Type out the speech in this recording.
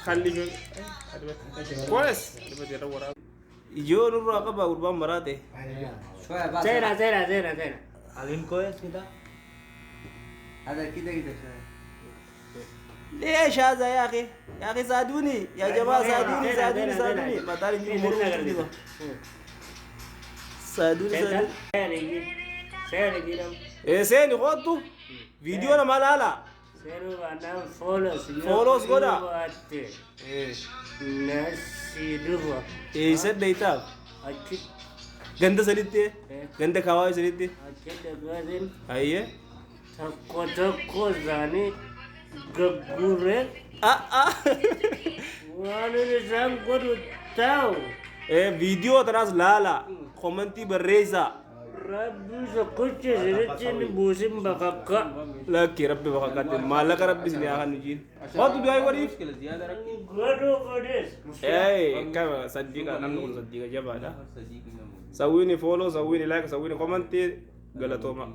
خلي كويس. Ijoo nurraa qaba gurbaan maraate. زينة زينة زينة زينة. عليم كويس كده، هذا كده كده شوية. ليش هذا يا اخي؟ يا اخي ساعدوني يا جماعه، ساعدوني ساعدوني ساعدوني، ما تعرف ساعدوني ساعدوني. سيني. ايه seeni kottu viidiyoo nama laala. Seenuu baannaan foolos. Foolos godha. Baatte. Nasi dhufa. Eessa deeytaaf? Achi. Ganda sanitti, ganda kaawaa sanitti. Achi dhagaatiin. Ayyee. Tokko tokko isaanii gaggurree waan isaan godhu ta'u. Viidiyoo tanaas laala, komantii barreessaa. Rabbi tokkicha isinitti hin buusin bakakka. Lakki rabbi bakakkaatti maallaqa rabbi isin haa kennu jiin. Kottu du'aa godhiif. مشكلة زيادة ركي. Godhuu godhes. Ee kama saddiqa, namni kun saddiqa jabaadha. صديقي. Sawwiini follow, sawwiini like, sawwiini komantii, galatooma.